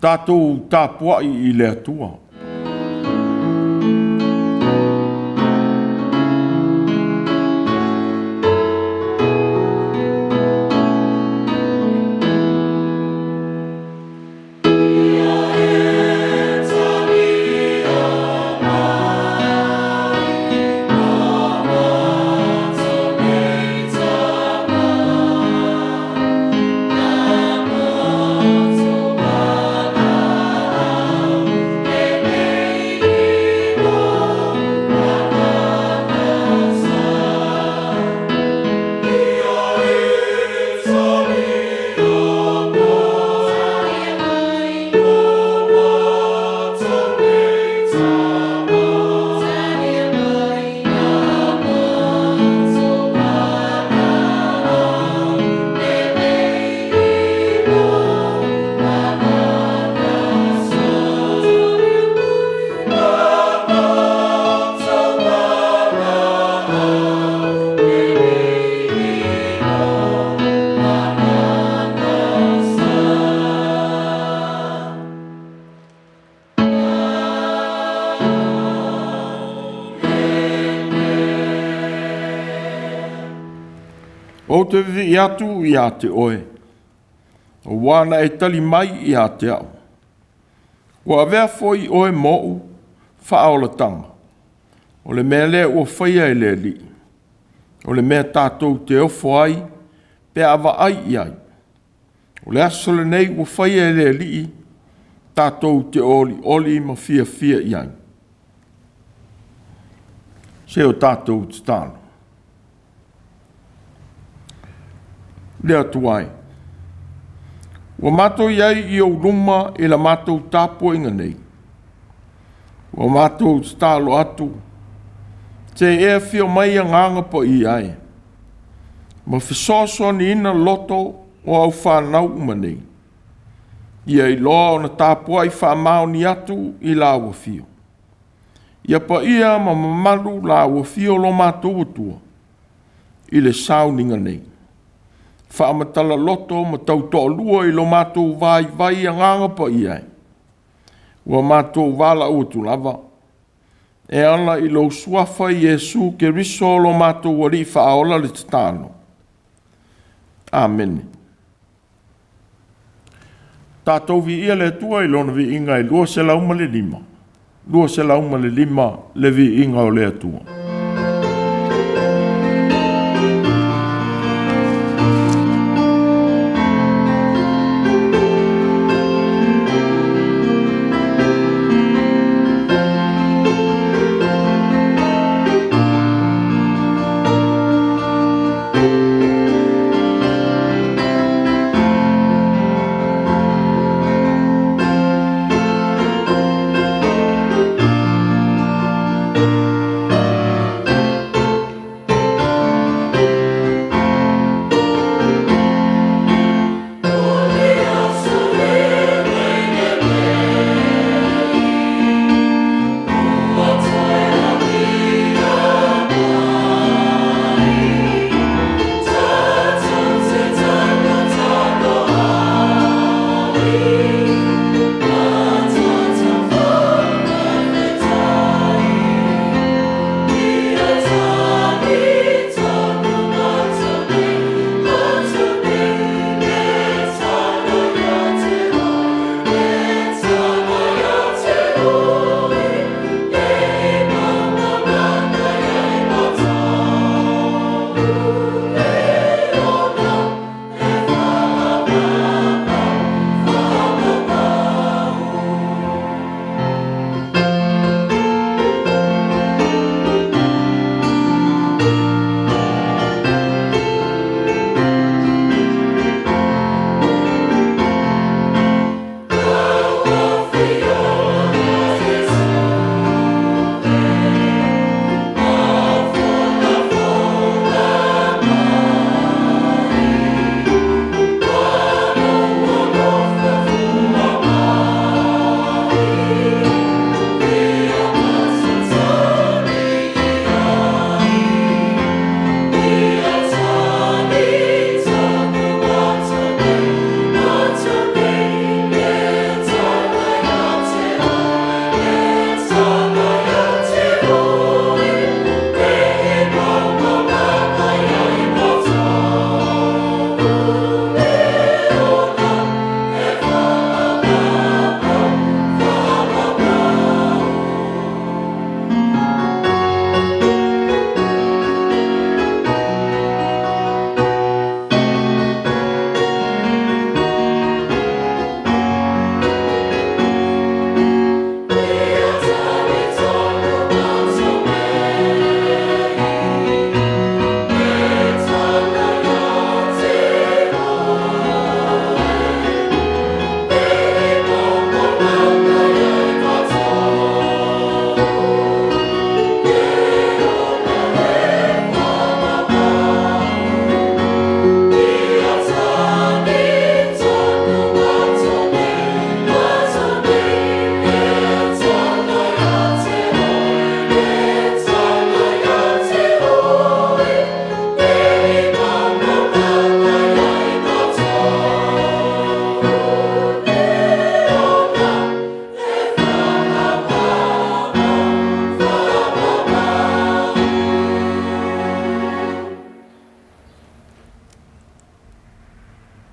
Tatou tapuai i le Atua. Ou te vivii atu ia te oe, ua na e tali mai ia te au. Ua avea foi oe mo'u faaolataga, o le mea lea ua faia e le Alii, o le mea tatou te ofo ai pe a vaai i ai. O le aso lenei ua faia e le Alii, tatou te olioli ma fiafia i ai. Se o tatou tatalo. Le Atua e, ua matou i ai i ou luma i la matou tapuaiga nei, ua matou tatalo atu, se i e afio mai Agaga Paia e, ma fesoasoaniina loto o au fanau uma nei, ia iloa ona tapuai faamaoni atu i lau afio. Ia paia ma mamalu lau afio lo matou Atua i le sauniga nei. Faamatala loto ma tautoalua i lo matou vaivai Agaga Paia e, ua matou valaau atu lava e ala i lou Suafa Iesu Keriso lo matou Alii Faaola le tatalo. Amene. Tatou viia le Atua i Lona viiga e 205, 205 le viiga o le Atua.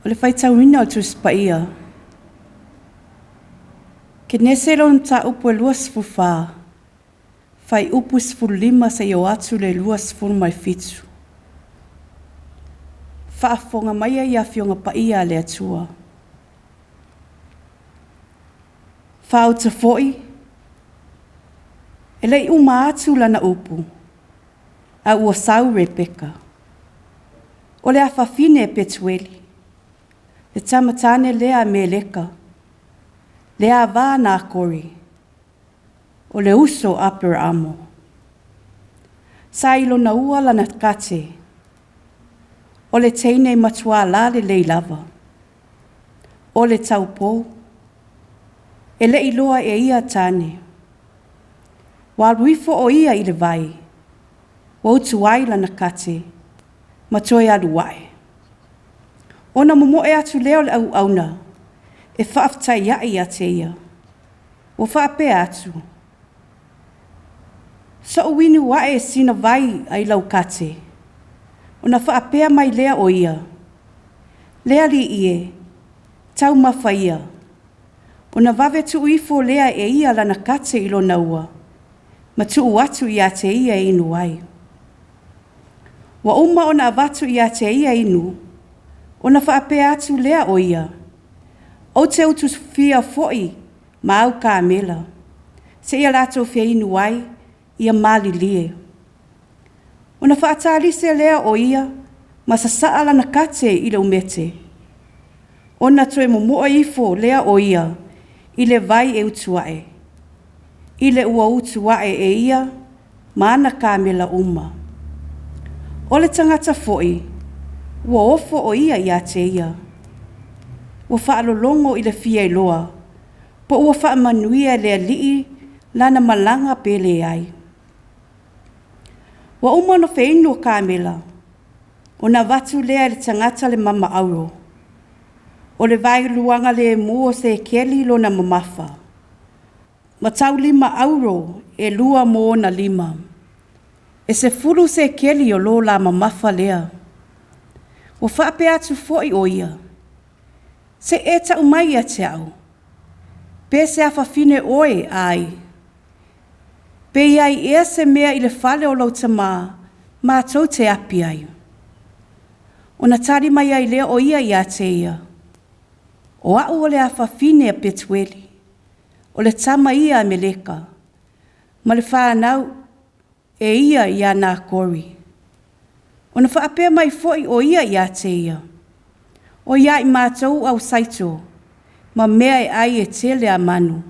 O le faitauina o le Tusi Paia. Kenese lona mataupu e 24, fuaiupu 15 seia oo atu i le 27. Faafofoga maia i Afioga Paia a le Atua. Faauta foi, e le i uma atu lana upu, a ua sau Rebeka. O le afafine a Petueli, le tama tane lea a Meleka, le ava a Nakori, o le uso a Aperaamo. Sa i lona ua lana kate, o le teine matuā lalelei lava, o le taupou, e le i iloa e ia tane. Ua alu ifo o ia i le vai, ua utu ai lana kate, ma toe alu ae. Ona momoe atu lea o le auauna e faafetai ae ia te ia. Ua faapea atu, So'u inu ae sina vai ai lau kate. Ona faapea mai lea o ia, Le alii e, taumafa ia. Ona vave tuu ifo lea e ia lana kate i lona ua, ma tuu atu ia te ia e inu ai. Ua uma ona avatu ia te ia inu, ona faapea atu lea o ia, Ou te utufia foi ma au kamela, seia latou feinu ai, ia malilie. Ona faatalise lea o ia ma sasaa lana kate i le umete, ona toe momoe ifo lea o ia i le vai e utu ae, i le ua utu ae e ia ma ana kamela uma. O le tagata foi, ua ofo o ia ia te ia, ua faalologo i le fia iloa po ua faamanuia e le Alii lana malaga pe leai. Ua uma ona feinu o kamela, ona avatu lea e le tagata le mama auro, o le vaeluaga lemu o sekeli lona mamafa, ma taulima auro e lua mo ona lima. E 10 sekeli o lo la mamafa lea. Ua faapea atu foi o ia, Se i e tau mai ia te au, pe se afafine oe a ai? Pe i ai ea se mea i le fale o lou tamā matou te api ai? Ona tali mai ai lea o ia ia te ia, O au o le afafine a Petueli, o le tama ia a Meleka, ma le fanau e ia iā Nakori. Ona faapea mai foi o ia ia te ia, O ia i matou au saito, ma mea e ai e tele a manu,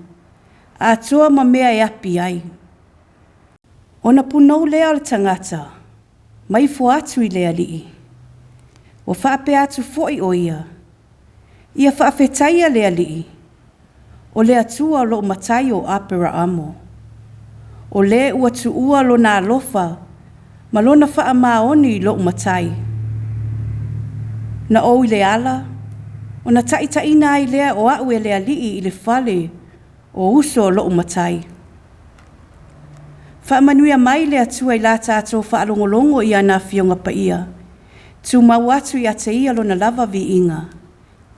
atoa ma mea e api ai. Ona punou lea o le tagata, ma ifo atu i le alii. Ua faapea atu foi o ia, Ia faafetaia le Alii, o le Atua o lou matai o Aperaamo, o le ua tuua lona alofa ma lona faamaoni i lou matai. Na ou i le ala, ona taitaiina ai lea o au e le Alii i le fale o uso o lou matai. Faamanuia mai le Atua i la tatou faalogologo i ana Afioga Paia, tumau atu ia te ia lona lava viiga,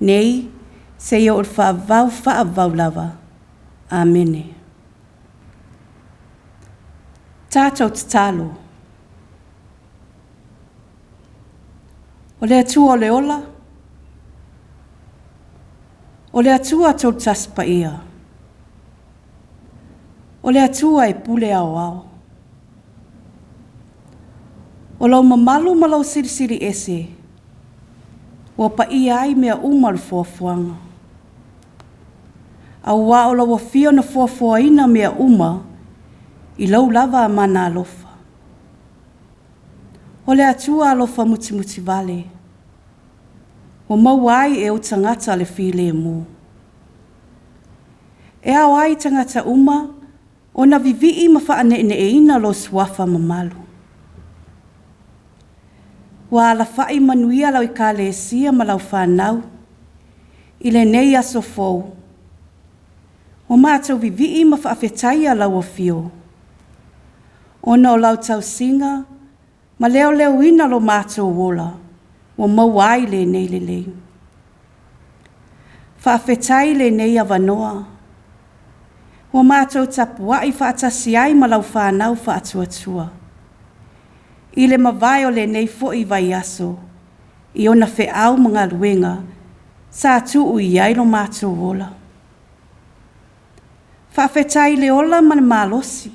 nei seia oo i le faavavau faavavau lava. Amene. Tatou tatalo. O le Atua o le ola, o le Atua Tolutasi Paia, o le Atua e pule aoao. O lou mamalu ma lou silisili ese, ua paia ai mea uma o le foafoaga. Auā o lau afio na foafoaina mea uma i lou lava mana alofa. O le Atua alofa mutimuti vale, ua maua ai e ou tagata le filemu. E ao ai i tagata uma ona vivii ma faaneeneeina lou suafa mamalu. Ua alafai manuia lau Ekalesia ma lau fanau i lenei aso fou. Ua matou vivii ma faafetaia lau afio, ona o lau tausiga ma leoleoina lo matou ola ua maua ai lenei lelei. Faafetai i lenei avanoa ua matou tapuai faatasi ai ma lau fanau faatuatua i le mavae o lenei foi vaiaso i ona feau ma galuega sa tuu i ai lo matou ola. Faafetai i le ola ma le malosi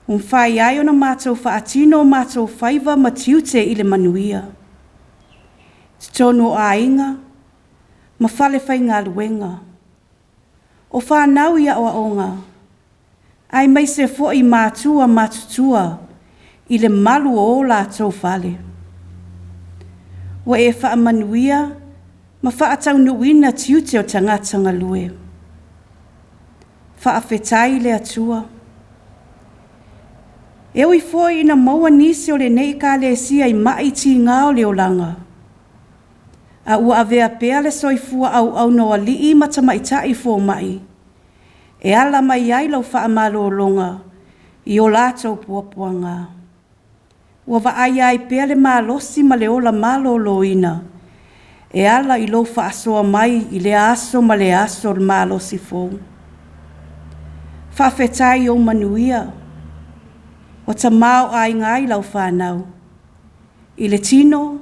ua mafai ai ona matou faatino o matou faiva ma tiute i le manuia, totonu o aiga ma falefaigaluega, o fanau i aoaoga, aemaise foi matua matutua i le malu o o latou fale. Ua e faamanuia ma faataunuuina tiute o tagata galue. Faafetai i le Atua. E ui foi ina maua nisi o lenei Ekalesia i ma'i tiga o le olaga, a ua avea pea le soifua auauna o alii ma tamaitai fomai e ala mai ai lau faamalologa i o latou puapuaga. Ua vaaia ai pea le malosi ma le ola maloloina e ala i lou faasoa mai i lea aso ma lea aso o le malosi fou. Faafetai i ou manuia ua tamaoaiga ai lau fanau i le tino,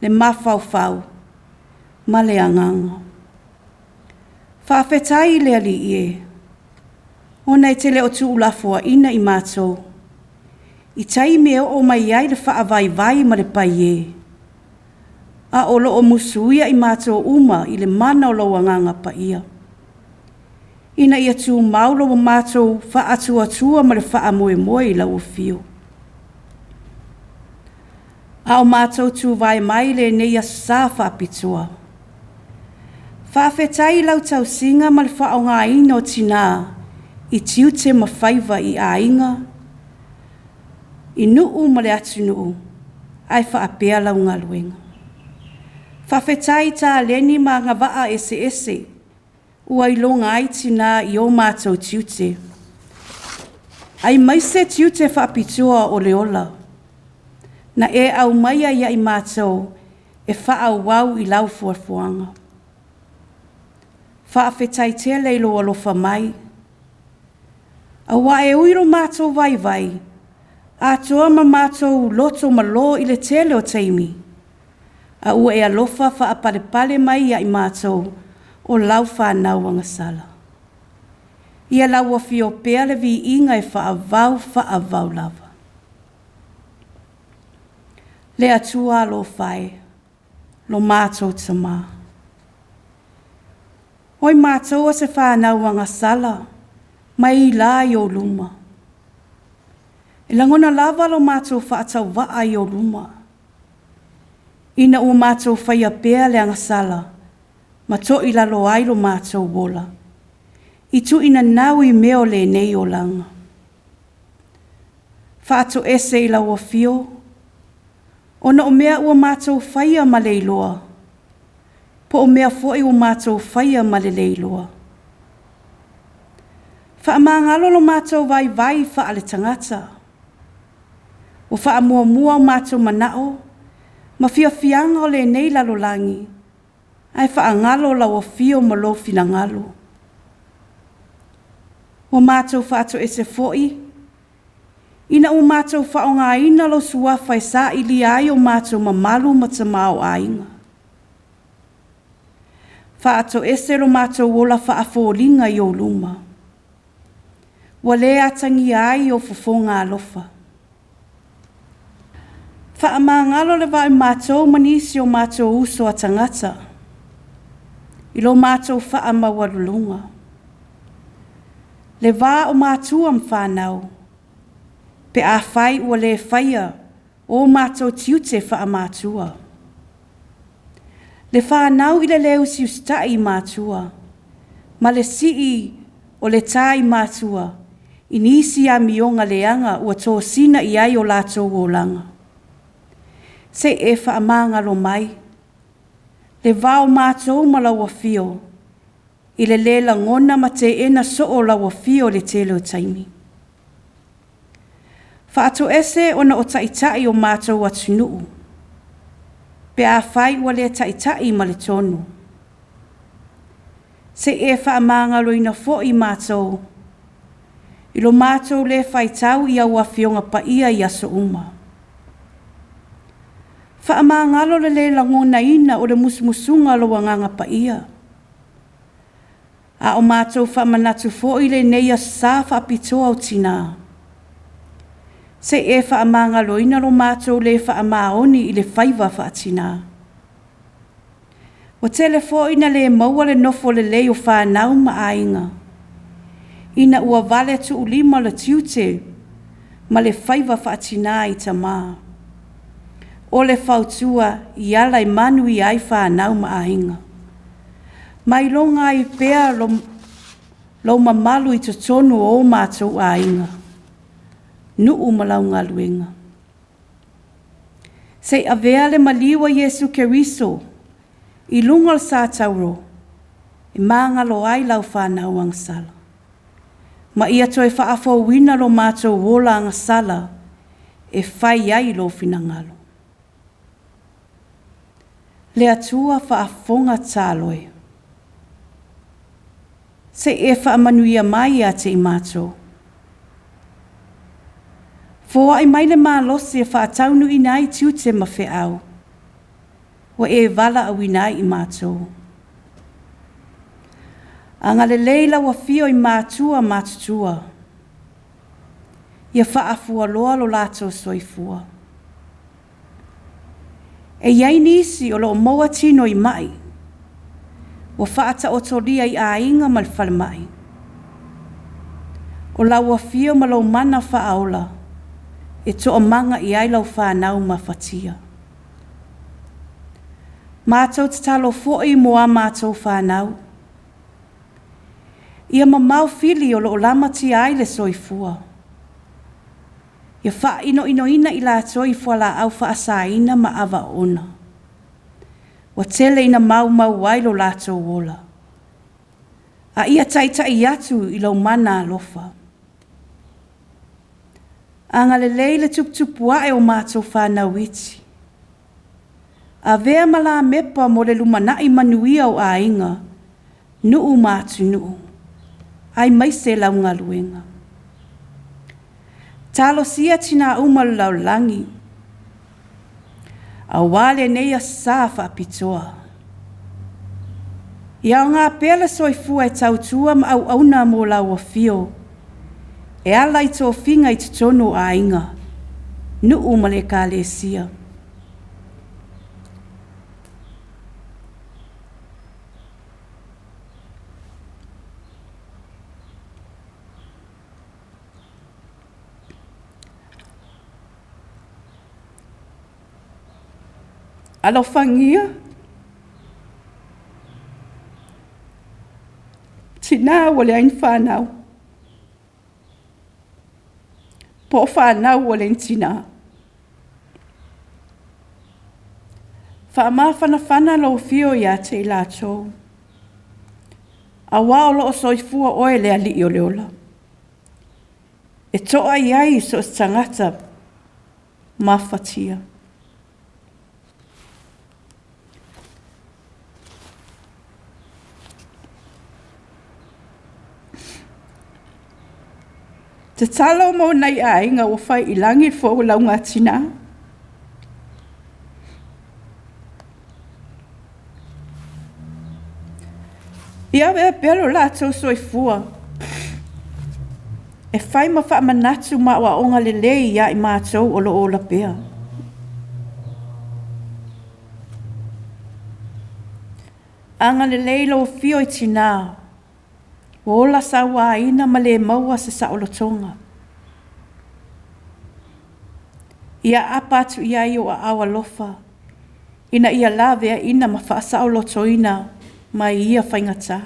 le mafaufau ma le agaga. Faafetai i le Alii e, ona e te le o tuulafoaina i matou i taimi e oo mai ai le faavaivai ma le paiē, a o lo o musuia i matou uma i le mana o lou Agaga Paia, ina ia tumau lo matou faatuatua ma le faamoemoe i lau afio. A o matou tuvae mai lenei aso Sa faapitoa. Faafetai i lau tausiga ma le faaaogaina o tinā i tiute ma faiva i aiga, i nuu ma le atunuu, ae faapea lau galuega. Faafetai i taleni ma agavaa eseese ua iloga ai tinā i o matou tiute, aemaise tiute faapitoa o le ola na e aumaia ia i matou e faaauau i lau fuafuaga. Faafetai tele i lou alofa mai, aua e ui lo matou vaivai, atoa ma matou loto malo i le tele o taimi, a ua e alofa faapalepale mai ia i matou o lau fanau agasala. Ia lau afio pea le viiga e faavavau faavavau lava. Le Atua alofa e, lo matou Tamā. Oi matou o se fanau agasala mai la i ou luma. E lagona lava lo matou faatauvaa i ou luma, ina ua matou faia pea le agasala ma toilalo ai lo matou ola, i tuuinanau i mea o lenei olaga. Faatoese i lau afio, ona o mea ua matou faia ma le iloa, po o mea foi ua matou faia ma le le iloa. Faamagalo lo matou vaivai faaletagata. Ua faamuamua o matou manao ma fiafiaga o lenei lalolagi, ae faagalo lau afio ma lou finagalo. Ua matou faatoese foi, ina ua matou faaaogaina lou suafa e sailia ai o matou mamalu ma tamaoaiga. Faatoese lo matou ola faafoliga i ou luma, ua le atagia ai ou fofoga alofa. Faamagalo le va o matou ma nisi o matou uso a tagata i lo matou faamaualuluga. Le va o matua ma fanau, pe afai ua le faia o matou tiute faamatua. Le fanau i le le usiusitai i matua, ma le sii o le tā i matua, i nisi amioga leaga ua tosina i ai o latou olaga. Se i e faamagalo mai, le va o matou ma lau afio, i le le lagona ma teena soo o lau afio i le tele o taimi. Faatoese ona o taitai o matou atunuu, pe afai ua le taitai ma le tonu. Se i e faamagaloina foi matou i lo matou le faitau i au Afioga Paia i aso uma. Faamagalo le le lagonaina o le musumusuga o lou Agaga Paia. A o matou faamanatu foi lenei Aso Sa faapitoa o Tina. Se i e faamagaloina lo matou le faamaoni i le faiva faatina. Ua tele foi ina le maua le nofo lelei o fanau ma aiga, ina ua vale tuulima le tiute ma le faiva faatina i tama. O le fautua i ala e manuia ai fanau ma aiga. Mailoga ai pea lou mamalu i totonu o o matou aiga, nuu ma lau galuega. Se i avea le maliu a Iesu Keriso i luga o le sa tauro e magalo ai lau fanau agasala. Ma ia toe faafouina lo matou ola agasala e fai ai lou finagalo. Le Atua faafofoga tatalo e. Se i e faamanuia mai ia te i matou. Foai mai le malosi e faataunuuina ai tiute ma feau ua e valaauina ai i matou. Agalelei lau afio i matua matutua, ia faafualoa lo latou soifua. E i ai nisi o lo o maua tino i mai, ua faataotolia i aiga ma le falemai. O lau afio ma lou mana faaola e toamaga i ai lau fanau mafatia. Matou tatalo foi mo a matou fanau. Ia mamao fili o lo o lamatia ai le soifua. Ia faainoinoina i latou i fualaau faasaina ma ava oona. Ua tele ina maumau ai lo latou ola. A ia taitai atu i lou mana alofa. Agalelei le tuputupu ae o matou fanau iti. Avea ma lamepa mo le lumanai manuia o aiga, nuu ma atunuu, aemaise lau galuega. Talosia tinā uma o le lalolagi, aua lenei Aso Sa faapitoa. Ia aoga pea le soifua e tautua ma auauna mo lau afio, e ala i tofiga i totonu o aiga, nuu ma le Ekalesia. Alofagia tinā ua leai ni fanau, po o fanau ua leai ni tinā. Faamafanafana lou afio ia te i latou, aua o lo o soifua oe le Alii o le ola, e to'a i ai so o se tagata mafatia. Tatalo mo nai aiga ua fai i lagi le folauga a tinā. Ia avea pea lo latou soifua e fai ma faamanatu ma aoaoga lelei ia i matou o lo o ola pea. Agalelei lou afio i tinā ua ola sauaina ma le maua se saolotoga. Ia aapa atu i ai ou aao alofa ina ia laveaina ma faasaolotoina mai ia faigata.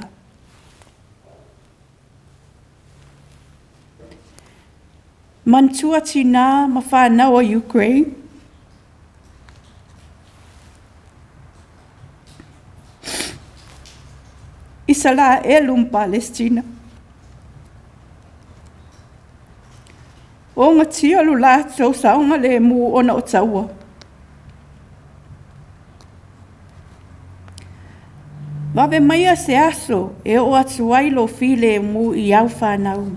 Manatua tinā ma fanau o Ukraine. Isalaelu ma Palesitina. Ua ogatia lo latou saogalemu ona o taua. Vave maia se aso e oo atu ai lou filemu i au fanau.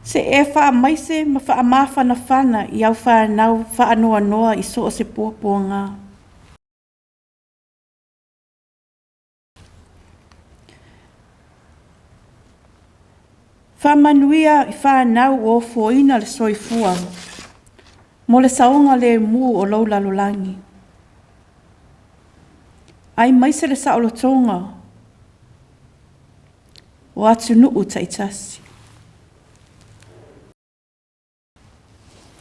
Se e faamaise ma faamafanafana i au fanau faanoanoa i so o se puapuaga. Faamanuia i fanau ua ofoina le soifua mo le saogalemu o lou lalolagi. Aemaise le saolotoga o atunuu taitasi.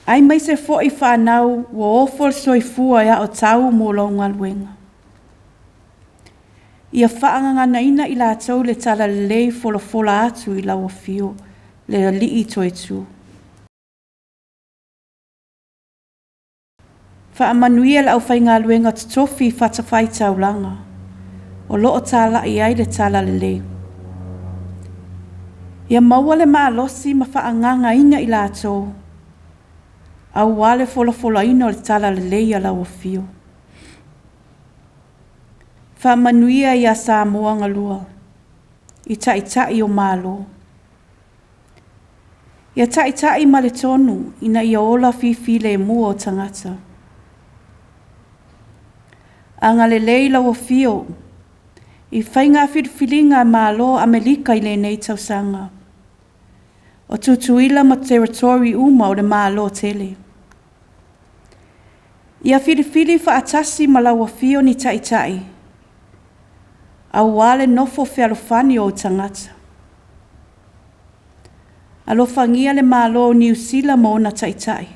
Aemaise foi fanau ua ofo le soifua e aotau mo lau galuega. Ia faagaganaina i latou le talalelei folafola atu i lau afio, le Alii Toetu. Faamanuia le aufaigaluega totofi i fatafaitaulaga o lo o talai ai le talalelei. Ia maua le malosi ma faagagaina i latou, aua le folafolaina o le talalelei a lau afio. Faamanuia ia Samoa galua i taitai o Malo. Ia taitai ma le tonu ina ia ola fifilemu o tagata. Agalelei lau afio i faiga filifiliga Malo Amerika i lenei tausaga. O Tutuila ma Territory uma o le Malo tele. Ia filifili faatasi ma lau afio ni taitai, aua le nofo fealofani o ou tagata. Alofagia le Malo o Niu Sila ma ona taitai.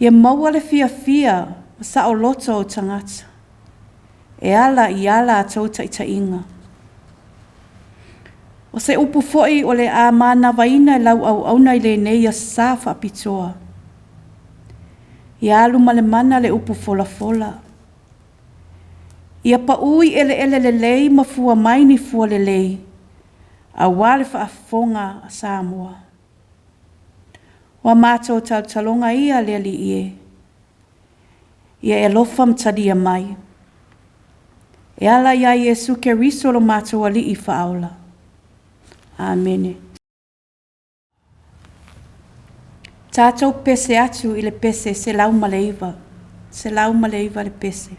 Ia maua le fiafia ma saoloto o tagata e ala i a latou taitaiga. O se upu foi o le a manavaina e lau auauna i lenei aso sa faapitoa. Ia alu ma le mana le upu folafola. Ia pau i eleele lelei ma fua mai ni fua lelei, aua le faafofoga a Samoa. Ua matou talotaloga ia le Alii e, ia e alofa ma talia mai. E ala ia Iesu Keriso lo matou Alii faaola. Amene. Tatou pese atu i le pese 109. 109 le pese.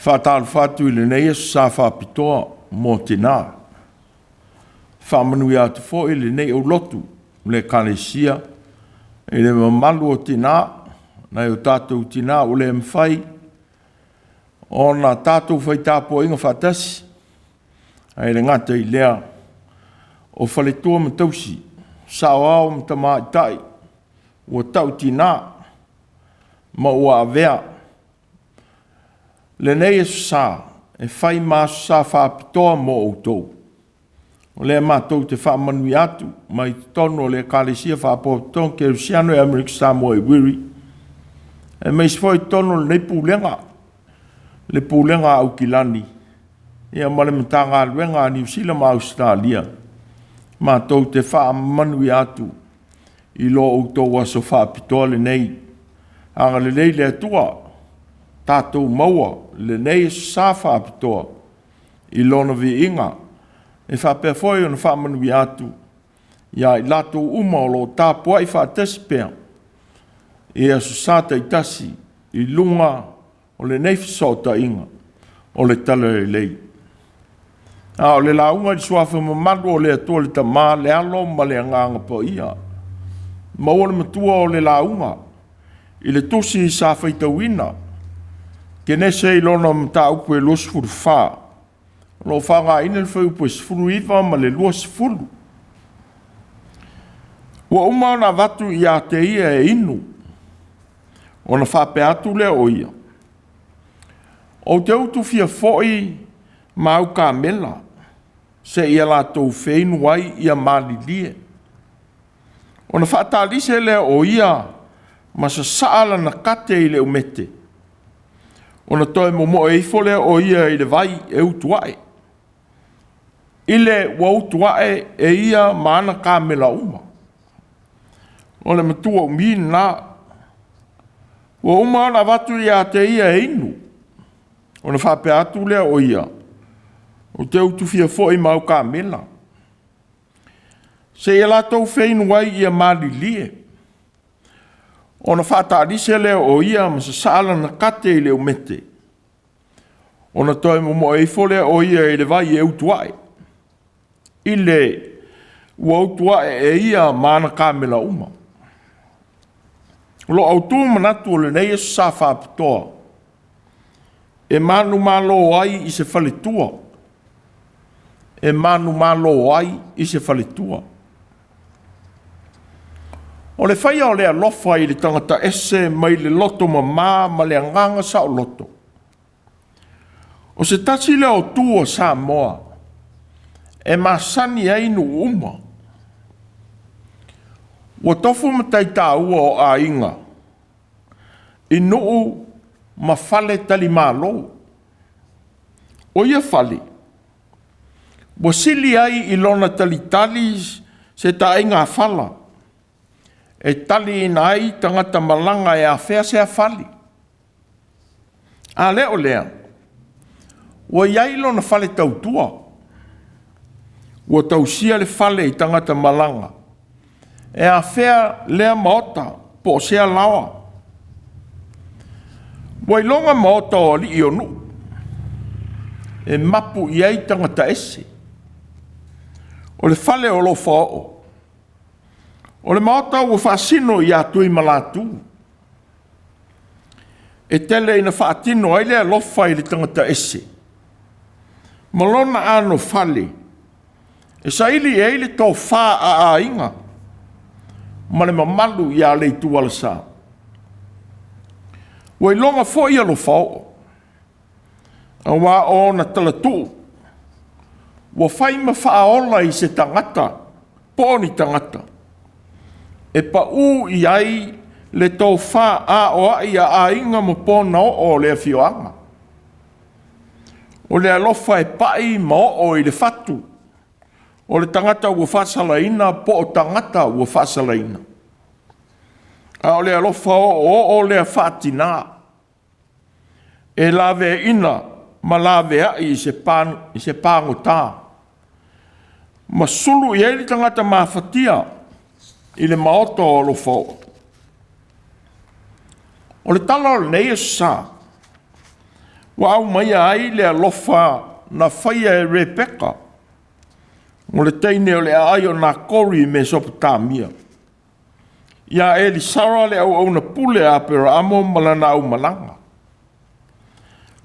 Faatalofa atu i lenei aso sa faapitoa mo tinā. Faamanuia atu foi lenei aulotu le Ekalesia i le mamalu o tinā, nai o tatou tinā ua le mafai ona tatou fai tapuaiga faatasi, ae le gata i lea o faletua ma tausi, saoao ma tamaitai ua tautina ma ua avea lenei aso sa e fai ma aso sa faapitoa mo outou. O lea matou te faamanuia atu mai totonu o le Ekalesia Faapotopotoga Kerisiano i Amerika Samoa i Wiri, aemaise foi totonu o lenei Pulega, le Pulega a Aukilani ma le Matagaluega a Niu Sila ma Ausetalia, matou te faamanuia atu i lo outou aso faapitoa lenei. Agalelei le Atua, tatou maua lenei aso sa faapitoa i Lona viiga, e faapea foi ona faamanuia atu ia i latou uma o lo o tapuai faatasi pea i aso sa taitasi i luga o lenei fesootaiga o le Talalelei. A o le lauga i le suafa mamalu o le Atua le Tama, le Alo ma le Agaga Paia. Maua le matua o le lauga i le tusi sa faitauina, Kenese i lona mataupu e 24, o lo o faaaogaina le fuaiupu e 19 ma le 20. Ua uma ona avatu ia te ia e inu, ona faapea atu lea o ia, ou te utufia foi ma au kamela, seia latou feinu ai ia malilie. Ona faatalise lea o ia ma sasaa lana kate i le umete, ona toe momoe ifo lea o ia i le vai e utu ae, i le ua utu ae e ia ma ana kamela uma. O le matua umi lena. Ua uma ona avatu ia te ia e inu, ona faapea atu lea o ia, ou te utufia foi ma au kamela, seia latou feinu ai ia malilie. Ona faatalise lea o ia ma sasaa lana kate i le umete, ona toe momoe ifo lea o ia i le vai e utu ae, i le ua utu ae e ia ma ana kamela uma. O lo autu manatu o lenei aso sa faapitoa, e manumalo ai i se faletua, e manumalo ai i se faletua. O le faia o le alofa i le tagata ese mai le loto mama ma le agaga saoloto, o se tasi lea o tu o Samoa e masani ai nuu uma. Ua tofu matai taua o aiga i nuu ma fale talimalo. O ia fale, ua sili ai i lona talitali se taaiga fala e taliina ai tagata malaga e afea sea fale. A le o lea, ua i ai lona fale tautua, ua tausia le fale i tagata malaga e afea lea maota po o sea laoa. Ua iloga maota o alii o nuu, e mapu i ai tagata ese. O le fale o Lofaoo, o le maota ua faasino ia Tuimalatu, e tele ina faatino ai le alofa i le tagata ese, ma lona anofale e saili i ai le tofa a aiga ma le mamalu ia Leitualasa. Ua iloga foi Alofaoo, aua o ona talatuu ua fai ma faaola i se tagata po o ni tagata e pau i ai le tofa aoai a aiga ma ponaoo o le afioaga. O le alofa e pai ma oo i le fatu o le tagata ua faasalaina po o tagata ua faasalaina. A o le alofa oooo lea faatina e laveaina ma laveai i se pagota, ma sulu i ai le tagata mafatia i le maota o Alofaoo. O le tala o lenei aso sa, Ua aumaia ai le alofa na faia e Rebeka, o le teine o le aai o Nakori i Mesopotamia, ia Elisara le auauna pule a Aperaamo ma lana aumalaga.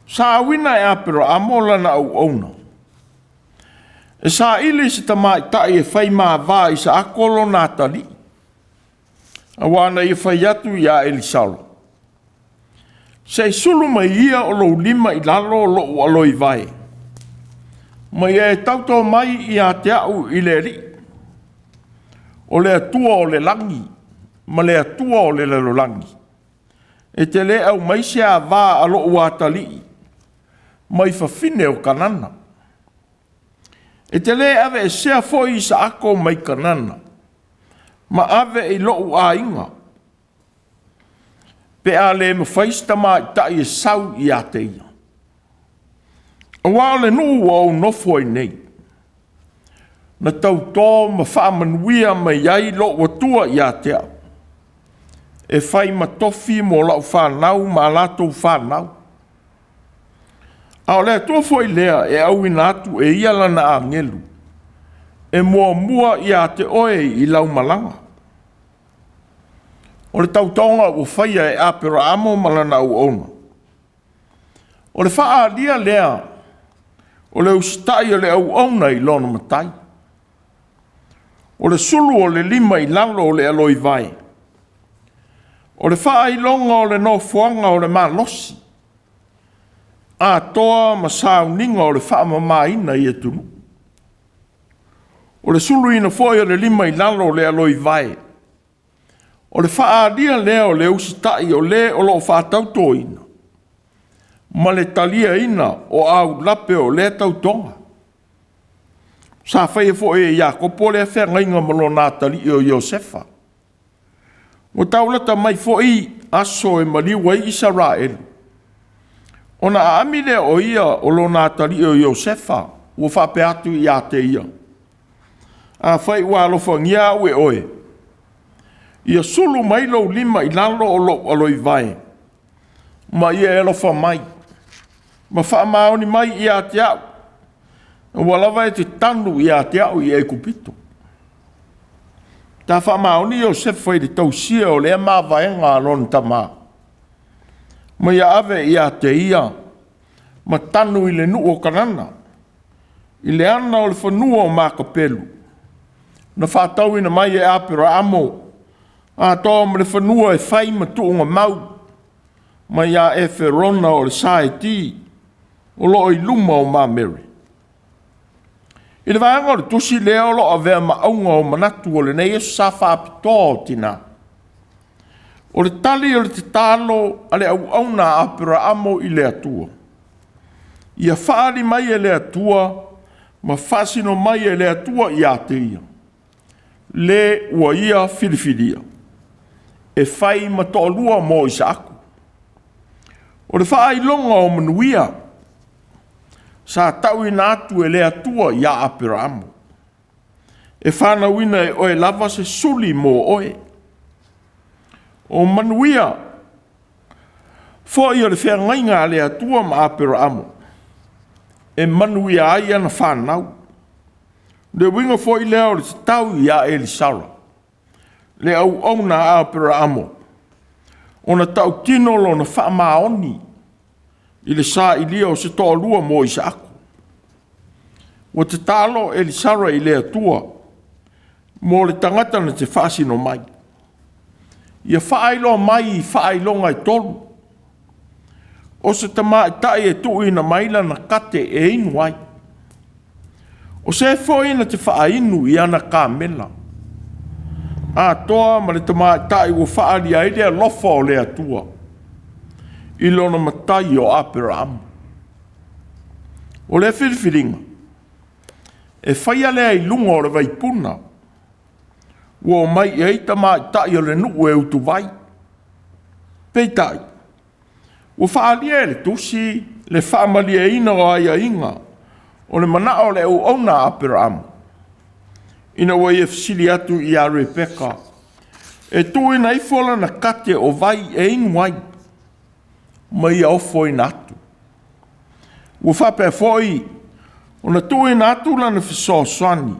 Sa auina e Aperaamo lana auauna e saili se tamaitai e fai ma va a Isaako lona atalii, aua na ia fai atu ia Elisara, “Se i sulu mai ia o lou lima i lalo o lou aloivae, ma ia e tautō mai ia te au i le Alii, o le Atua o le lagi ma le Atua o le lalolagi, e te le aumai se avā a lou atalii mai fafine o Kanana. E te lē aveesea foi Isaako mai Kanana ma ave i lou aiga, pe a le mafai se tamaitai e sau ia te ia. Aua o le nuu ua ou nofo ai nei, na tautō ma faamanuia mai ai lou Atua ia te au, e fai ma tofi mo lau fanau ma a latou fanau. A o le Atua foi lea e auina atu e ia lana agelu e muamua ia te oe i lau malaga.” O le tautoga ua faia e Aperaamo ma lana auauna. O le faaalia lea o le usitai o le auauna i lona matai. O le sulu o le lima i lalo o le aloivae, o le faailoga o le nofoaga o le malosi, atoa ma sauniga o le faamamaina i atunuu. O le suluina foi o le lima i lalo o le aloivae, o le faaalia lea o le usitai o le o lo o faatautoina, ma le taliaina o aulape o lea tautoga. Sa faia foi e Iakopo lea feagaiga ma lona atalii o Iosefa. Ua taulata mai foi aso e maliu ai Isaraelu, ona aami lea o ia o lona atalii o Iosefa, ua faapea atu ia te ia, “Afai ua alofagia au e oe, ia sulu mai lou lima i lalo o lou aloivae, ma ia e alofa mai, ma faamaoni mai ia te au, aua lava e te tanu ia te au i Aikupito.” Ta faamaoni Iosefa i le tausia o lea mavaega a lona tama, ma ia ave ia te ia ma tanu i le nuu o Kanana, i le ana o le fanua o Makapelu, na faatauina mai e Aperaamo, atoa ma le fanua e fai ma tuugamau mai ia Eferona o le Saeti, o lo o i luma o Mamere. I le vaega o le tusi lea o lo o avea ma auga o manatu o lenei Aso Sa Faapitoa o Tina. O le tali o le tatalo a le auauna a Aperaamo i le Atua, ia faaali mai e le Atua ma faasino mai e le Atua ia te ia, le ua ia filifilia, e fai ma toalua mo Isaako. O le faailoga o manuia sa tauina atu e le Atua ia Aperaamo, e fanauina e oe lava se suli mo oe. O manuia foi o le feagaiga a le Atua ma Aperaamo, e manuia ai ana fanau. Le uiga foi lea o le tatau ia Elisara, le auauna a Aperaamo, ona tautino lona faamaoni i le sailia o se toalua mo Isaako. Ua tatalo Elisara i le Atua mo le tagata na te faasino mai. Ia faailoa mai i faailoga e tolu, o se tamaitai e tuuina mai lana kate e inu ai. O se foi na te faainu i ana kamela, atoa ma le tamaitai ua faaalia ai le alofa o le Atua i lona matai o Aperaamo. O lea filifiliga, e faia lea i luga o le vaipuna, ua omai i ai tamaitai o le nuu e utuvai. Peitai, ua faaalia e le tusi le faamalieina o aiaiga o le manao o le auauna a Aperaamo, ina ua ia fesili atu ia Rebeka e tuuina ifo lana kate o vai e inu ai, ma ia ofoina atu. Ua faapea foi ona tuuina atu lana fesoasoani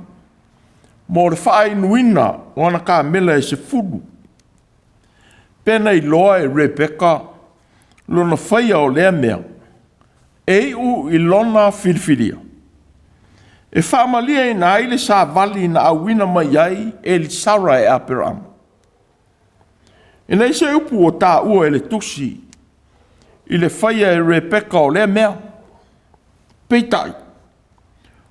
mo le faainuina o ana kamela e 10. Pe na iloa e Rebeka lona faia o lea mea, e iu i lona filifilia, e faamalieina ai le savali na auina mai ai Elisara e Aperamo. E leai se upu ua taua e le tusi i le faia e Rebeka o lea mea. Peitai,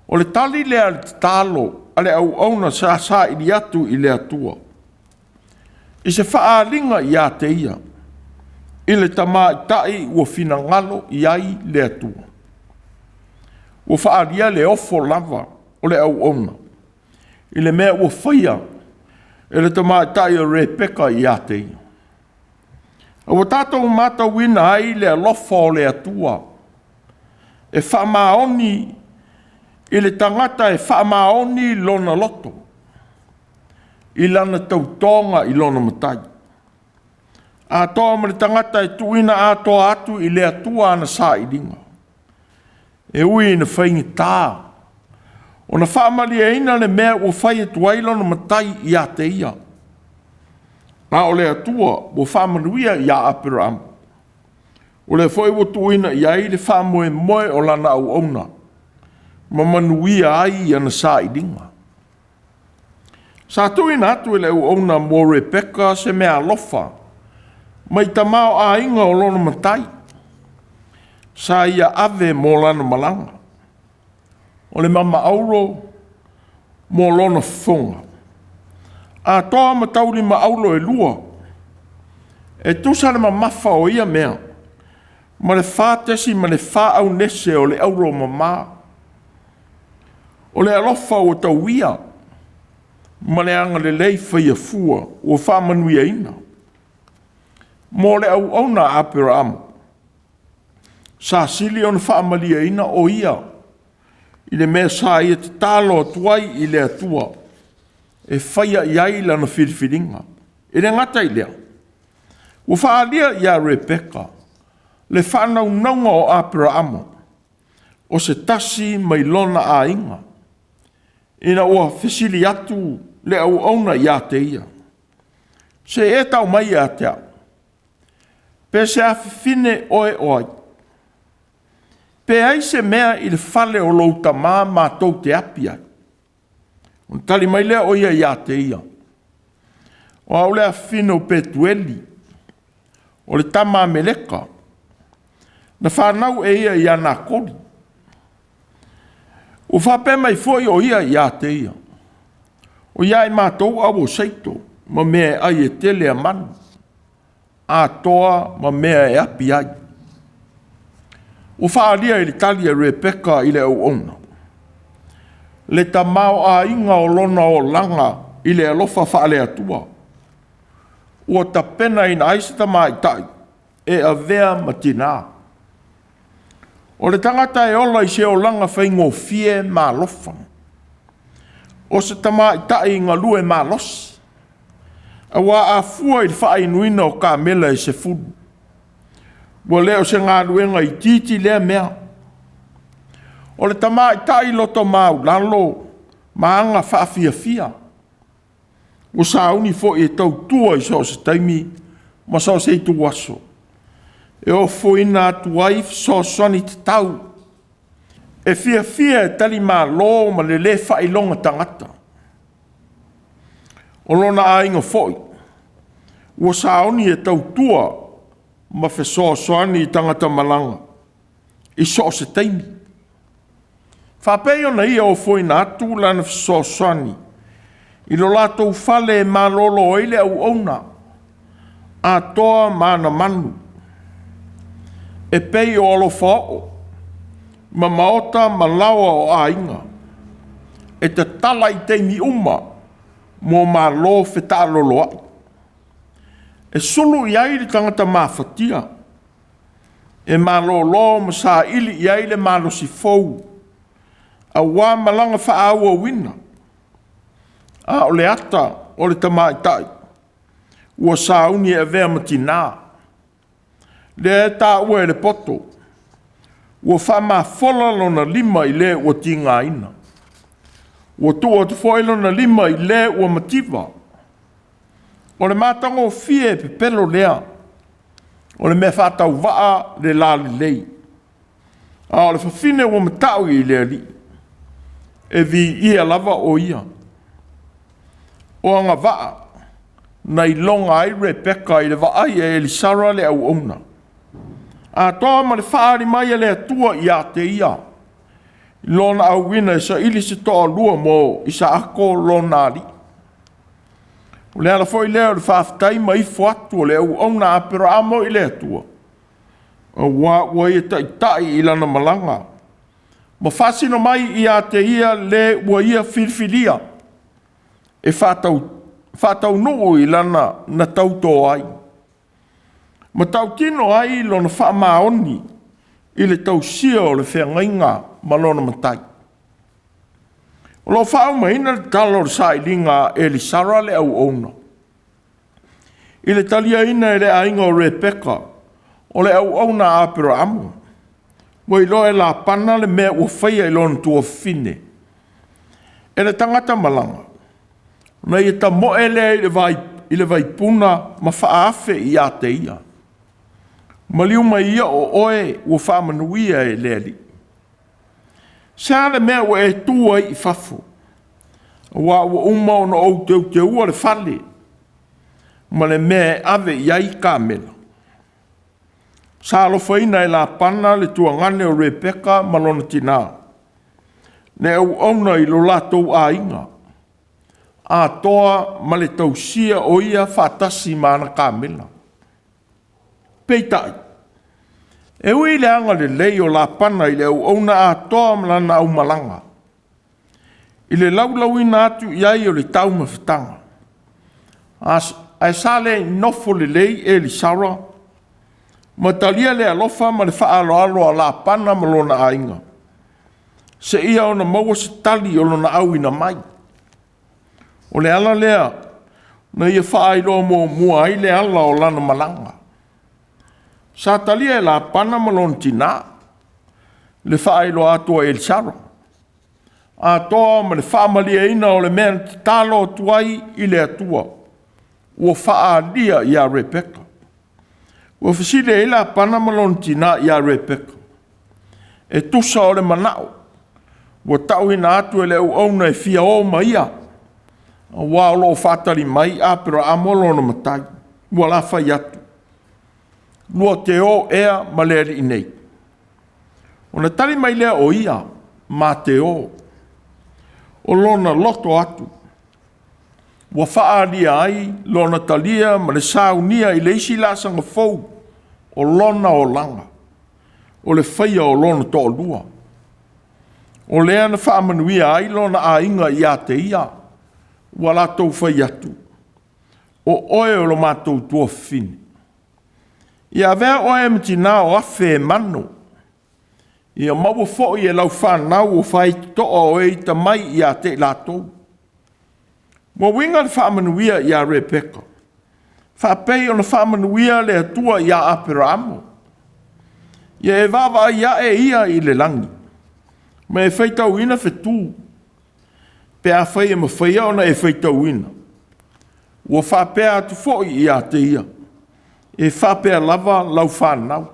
o le tali lea a le tatalo a le auauna sa saili atu i le Atua, i se faaaliga ia te ia, i le tamaitai ua finagalo i ai le Atua. Ua faaalia le ofo lava o le auauna i le mea ua faia e le tamaitai o Rebeka ia te ia. Ua tatou matauina ai le alofa o le Atua e faamaoni i le tagata e faamaoni lona loto i lana tautoga i lona Matai, atoa ma le tagata e tuuina atoa atu i le Atua ana sailiga, e ui ina faigata ona faamalieina le mea ua fai atu ai lona Matai ia te ia. A o le Atua ua faamanuia ia Aperamo, o lea foi ua tuuina i ai le faamoemoe o lana auauna, ma manuia ai ana sailiga. Sa tuuina atu e le auauna mo Rebeka se meaalofa mai tamaoaiga o lona matai, sa ia ave mo lana malaga, o le mama auro mo lona fofoga, atoa ma taulima auro e 2, e tusa le mamafa o ia mea ma le 4.4 aunese o le auro mama. O le alofa ua tauia ma le agalelei faiafua ua faamanuiaina mo le auauna a Aperamo, sa sili ona faamalieina o ia i le mea sa ia tatalo atu ai i le Atua e faia i ai lana filifiliga. E le gata i lea, ua faaalia ia Rebeka le faanaunauga o Aperamo o se tasi mai lona aiga, ina ua fesili atu le auauna ia te ia, “Se i e tau mai ia te au, pe se afafine oe o ai? Pe ai se mea i le fale o lou tama matou te api ai?” Ona tali mai lea o ia ia te ia, “O au le afafine o Petueli, o le tama a Meleka, na fanau e ia ia Nakoli.” Ua faapea mai foi o ia ia te ia, “O ia i matou au o seito ma mea e ai e tele a manu, atoa ma mea e api ai.” Ua faaalia i le tali a Rebeka i le auauna le tamaoaiga o lona olaga i le alofa faale-Atua, ua tapenaina ai se tamaitai e avea ma tinã. O le tagata e ola i se olaga faigofie ma alofa, o se tamaitai galue malosi, aua a fua i le faainuina o kamela e 10, ua le o se galuega itiiti lea mea. O le tamaitai loto maualalo ma aga faafiafia, ua sauni foi e tautua i so o se taimi ma so o se ituaso, e ofoina atu ai fesoasoani tatau, e fiafia e talimalo ma le lē faailoga tagata. O lona aiga foi ua sauni e tautua ma fesoasoani i tagata malaga i so o se taimi. Faapei ona ia ofoina atu lana fesoasoani i lo latou fale e malolo ai le auauna, atoa ma ana manu, e pei o alofa oo ma maota ma laoa o aiga, e tatala i taimi uma mo malo fetaaloloai, e sulu i ai le tagata mafatia, e malolo ma saili i ai le malosi fou, aua malaga faaauauina. A o le ata o le tamaitai ua sauni e avea ma tinã, lea e taua e le poto, Ua faamafola lona lima i le ua tigaina. Ua tuu atu foi lona lima i le ua mativa. O le matagofie pepelo lea, o le mea faatauvaa le lalelei, a o le fafine ua matau i le Alii, e viia lava o ia. O agavaa na iloga ai Rebeka i le vaai a Elisara le auauna, atoa ma le faaali mai a le Atua ia te ia, i lona auina e saili se toalua mo Isaako lona alii. O le ala foi lea o le faafetai ma ifo atu o le auauna a Aperaamo i le Atua, aua ua ia taitai i lana malaga, ma faasino mai ia te ia le ua ia filifilia e faataunuu i lana na tauto ai, ma tautino ai lona faamaoni i le tausia o le feagaiga ma lona matai. O lo o faaumaina le tala o le sailiga a Elisara le auauna, i le taliaina e le aiga o Rebeka o le auauna a Aperaamo, ua iloa e Lapana le mea ua faia i lona tuafafine. E le tagata malaga, na ia tamoe lea i le vaipuna ma faaafe ia te ia. Maliu mai ia o oe ua faamanuia e le Alii. Se a le mea ua e tu ai i fafo, aua ua uma ona ou teuteua le fale ma le mea e ave i ai kamela. Sa alofaina e Lapana le tuagane o Rebeka ma lona tina, le auauna i lo latou aiga, atoa ma le tausia o ia faatasi ma ana kamela. Peitai, e ui i le agalelei o Lapana i le auauna atoa ma lana aumalaga, i le laulauina atu i ai o le taumafataga, ae sa le nofo lelei Elisara ma talia le alofa ma le faaaloalo a Lapana ma lona aiga, seia ona maua se tali o lona auina mai. O le ala lea na ia faailoa muamua ai le ala o lana malaga. Sa talia e Lapana ma lona tina le faailoa atu a Elisara, atoa ma le faamalieina o le mea na tatalo atu ai i le Atua, ua faaalia ia Rebeka. Ua fesili ai Lapana ma lona tina ia Rebeka, e tusa o le manao ua tauina atu e le auauna e fia o ma ia, aua o lo o faatali mai Aperaamo lona matai. Ua la fai atu, lua te o ea ma le alii nei? Ona tali mai lea o ia, ma te o. O lona loto atu, ua faaalia ai lona talia ma le saunia i le isi laasaga fou o lona olaga, o le faia o lona toalua. O lea na faamanuia ai lona aiga ia te ia, ua latou fai atu, o oe o lo matou tuafafine. Ia avea oe ma tinā o afe e mano, ia maua foi e lau fanau o faitotoa o e ita mai ia te i latou. Ua uiga le faamanuia ia Rebeka, faapei ona faamanuia le Atua ia Aperaamo. Ia e vaavaai ae ia i le lagi, ma e faitauina fetu, pe afai e mafaia ona e faitauina. Ua faapea atu foi ia te ia, e faapea lava lau fanau.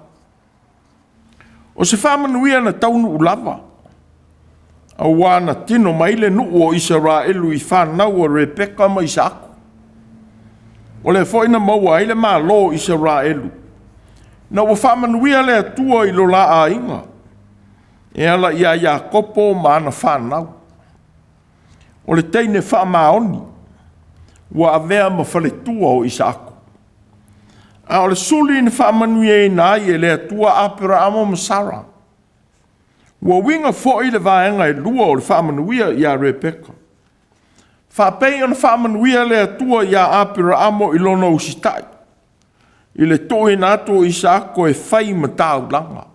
O se faamanuia na taunuu lava, aua na tino mai le nuu o Isaraelu i fanau a Rebeka ma Isaako. O lea foi na maua ai le malo o Isaraelu, na ua faamanuia le Atua i lo la aiga, e ala ia Iakopo ma ana fanau. O le teine faamaoni ua avea ma faletua o Isaako. A o le suli na faamanuiaina ai e le Atua Aperaamo ma Sara. Ua uiga foi le vaega e lua o le faamanuia ia Rebeka. Faapei ona faamanuia le Atua ia Aperaamo i lona usitai, i le tuuina atu o Isaako e fai ma taulaga.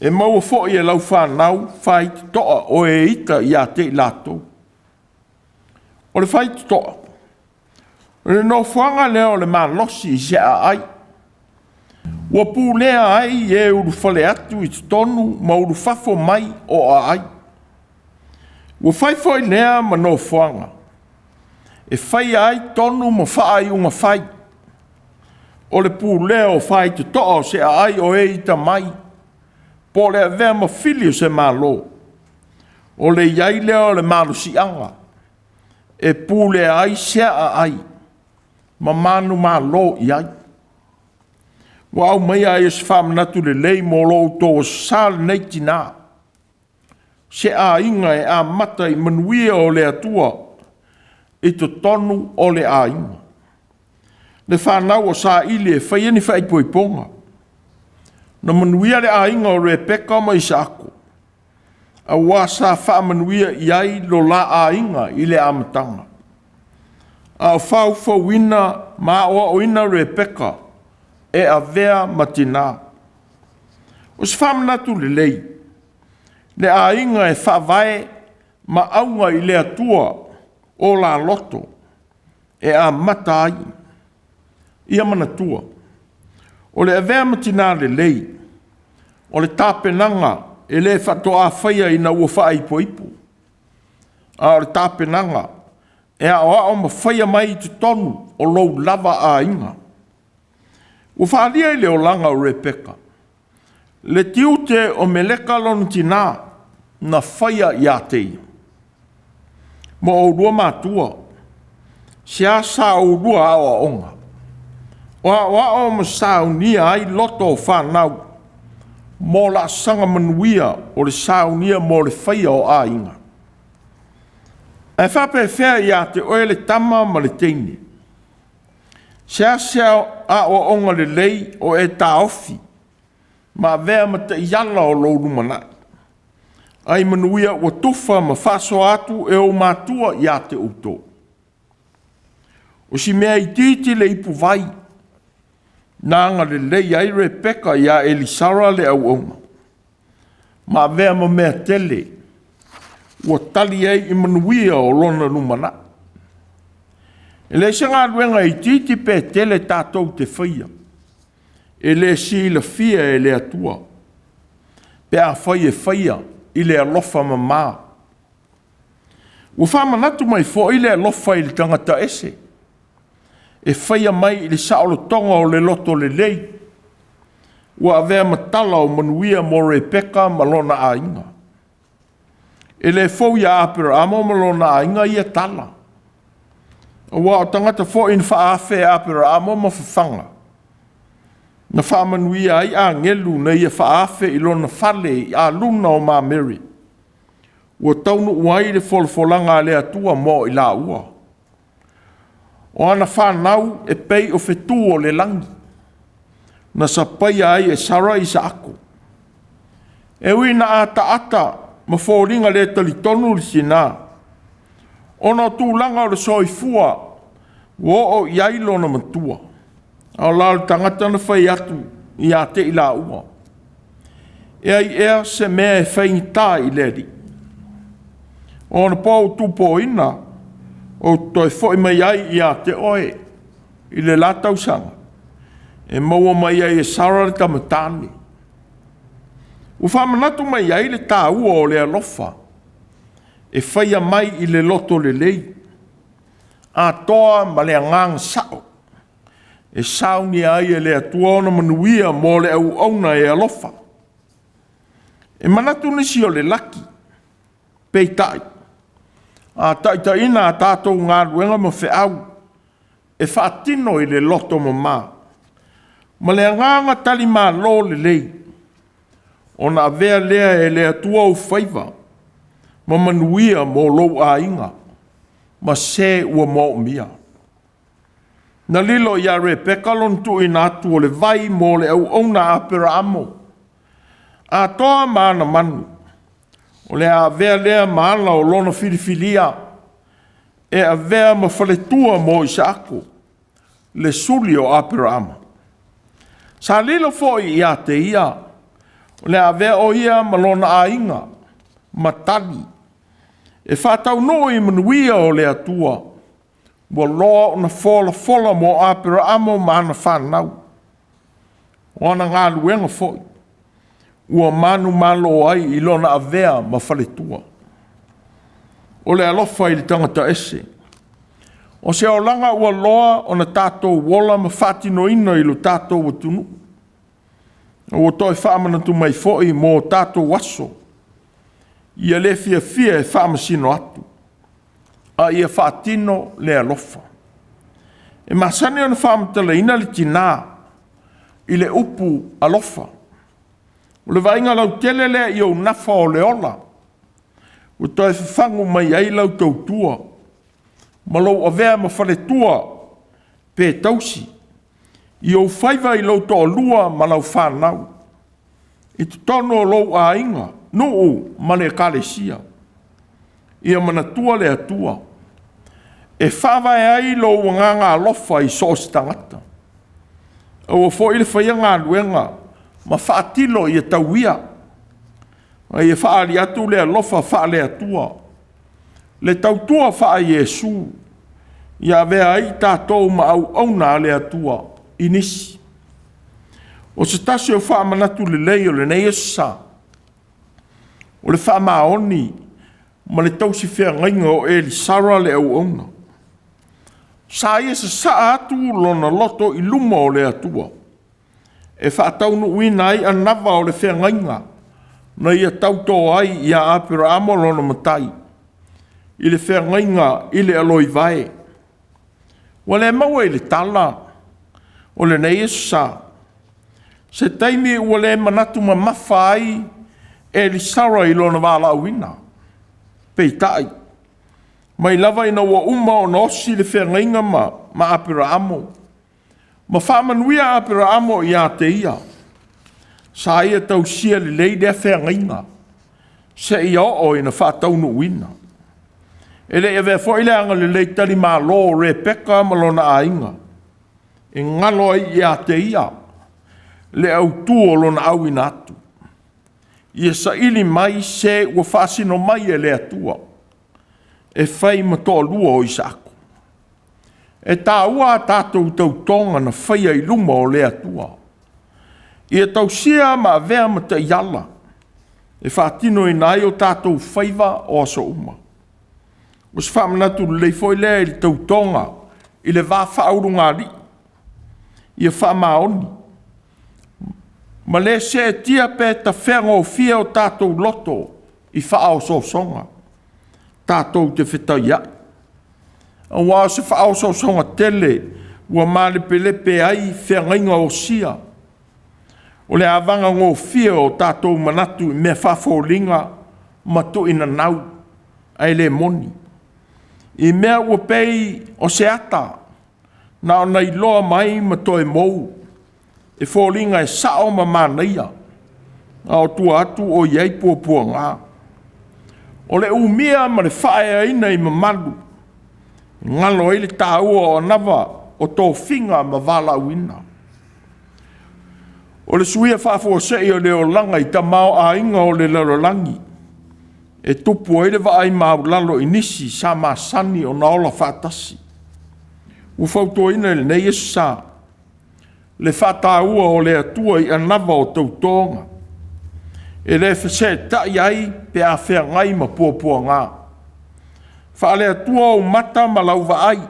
E maua foi e lau fanau faitotoa o e ita ia te i latou. O le faitotoa, o le nofoaga lea o le malosi i se aai. Ua pulea ai e ulufale atu i totonu ma ulufafo mai o aai. Ua fai foi lea ma nofoaga e faia ai tonu ma faaiuga fai o le pulea o faitotoa o se aai o e ita mai, po o le avea ma fili o se Malo, o le i ai lea o le malosiaga e pulea ai sea aai ma manumalo i ai. Ua aumaia ai o se faamanatu lelei mo lo outou Aso Sa lenei tinā, se aiga e amata i manuia o le Atua i totonu o le aiga. Le fanau o saili e faia ni faaipoipoga. Na manuia le aiga o Rebeka ma Isaako, aua sa faamanuia i ai lo la aiga i le amataga. A o faufauina ma aoaoina Rebeka e avea ma tinā. O se faamanatu lelei, le aiga e faavae ma auga i le Atua o la loto e amata ai. Ia manatua, o le avea ma tinā lelei, o le tapenaga e le faatoa faia ina ua faaipoipo, a o le tapenaga e aoao ma faia mai i totonu o lou lava aiga. Ua faaalia i le olaga o Rebeka le tiute o Meleka lona tinā na faia ia te ia. Ma oulua matua, seāsā oulua aoaoga, o aoao ma saunia ai loto o fanau mo laasaga manuia o le saunia mo le faia o aiga. Ae faapefea ia te oe le tama ma le teine? Seāsea aoaoga lelei o e taofi ma avea ma taiala o lou lumanai, ai manuia ua tufa ma faasoa atu e ou matua ia te outou. O si mea itiiti le ipuvai, na agalelei ai Rebeka ia Elisara le auauna, ma avea ma mea tele ua tali ai i manuia o lona lumanai. E leai se galuega itiiti pe tele tatou te faia, e le silafia e le Atua, pe afai e faia i le alofa mama. Ua faamanatu mai foi le alofa i le tagata ese, e faia mai i le saolotoga o le loto lelei, ua avea ma tala o manuia mo Rebeka ma lona aiga. E le fou ia Aperamo ma lona aiga ia tala, aua o tagata foi na faaafe e Aperamo ma fafaga, na faamanuia ai agelu na ia faaafe i lona fale i aluna o Mamere, ua taunuu ai le folafolaga a le Atua mo i laua. O ana fanau e pei o fetu o le lagi, na sapaia ai e Sara Isaako. E ui na ataata ma foliga le talitonu le tinā, ona o tulaga o le soifua ua oo i ai lona matua, a o la o le tagata na fai atu ia te i laua, e ai ea se mea e faigata i le Alii. O ona po tupoina ou te toe foi mai ai ia te oe i le la tausaga, e maua mai ai e Sara le tama tane. Ua faamanatu mai ai le taua o le alofa e faia mai i le loto lelei, atoa ma le agaga sao, e saunia ai e le Atua ona manuia mo le auauna e alofa. E manatu nisi o le laki, peitai, a taitaiina a tatou galuega ma feau e faatino i le loto mama, ma le agaga talimalo lelei, ona avea lea e le Atua ou faiva ma manuia mo lou aiga ma se ua moomia. Na lilo ia Rebeka lona tuuina atu o le vai mo le auauna a Aperaamo, atoa ma ana manu, o le a avea lea ma ala o lona filifilia, e avea ma faletua mo Isaako, le suli o Aperaamo. Sa lilo foi ia te ia, o le a avea o ia ma lona aiga, ma tali, e faataunuu i manuia o le Atua, ua loa ona folafola mo Aperaamo ma ana fanau. O ana galuega foi ua manumalo ai i lona avea ma faletua. O le alofa i le tagata ese. O se olaga ua loa ona tatou ola ma faatinoina i lo tatou atunuu. Ua toe faamanatu mai foi mo tatou aso, ia le fiafia e faamasino atu, a ia faatino le alofa. E masani ona faamatalaina le tinā i le upu alofa. O le vaaiga lautele lea i ou nafa o le ola, ua toe fafagu mai ai lau tautua ma lou avea ma faletua pe tausi, i ou faiva i lou toalua ma lau fanau, i totonu o lou aiga, nuu ma le ekalesia. Ia manatua le Atua e faavae ai lou agaga alofa i so o se tagata. Aua foi le faia galuega ma faatilo ia tauia, a ia faaali atu le alofa faale-Atua, le tautua faa-Iesu, ia avea ai tatou ma auauna a le Atua i nisi. O se tasi o faamanatu lelei o lenei Aso Sa, o le faamaoni ma le tausi feagaiga o Elisara le auauna. Sa ia sasaa atu lona loto i luma o le Atua e faataunuuina ai anava o le feagaiga na ia tauto ai ia Aperaamo lona matai i le feagaiga i le aloivae. Ua le maua i le tala o lenei Aso Sa se taimi ua le manatu mamafa ai Elisara i lona valaauina. Peitai, mai lava ina ua uma ona osi le feagaiga ma Aperaamo, ma faamanuia Aperaamo ia te ia, sa ia tausia lelei lea feagaiga, seia oo ina faataunuuina. E le i avea foi le agalelei talimalo o Rebeka ma lona aiga, e galo ai ia te ia le autu o lona auina atu, ia saili mai se ua faasino mai e le Atua, e fai ma toalua o Isaako. E taua a tatou tautoga na faia i luma o le Atua, ia tausia ma avea ma taiala e faatinoina ai o tatou faiva o aso uma. O se faamanatu lelei foi lea i le tautoga i le va faaulugalii, ia faamaoni ma le seetia pe tafeagofie o tatou loto i faaosoosoga tatou te fetaiai, aua o se faaosoosoga tele ua malepelepe ai feagaiga osia. O le avagagofie o tatou manatu i mea faafoliga ma tuinanau ae le moni, i mea ua pei o se ata na ona iloa mai ma toe mou, e foliga e sao ma manaia, a o tua atu o i ai puapuaga. O le umia ma le faaeaina i mamalu, e galo ai le taua o anava o tofiga ma valaauina. O le suia faafuasei o le olaga i tamaoaiga o le lalolagi, e tupu ai le vaai maualalo i nisi sa masani ona ola faatasi. Ua fautuaina i lenei Aso Sa le faataua o le Atua i anava o tautoga, e le fesetai ai pe a feagai ma puapuaga. Faale-Atua ou mata ma lau vaai,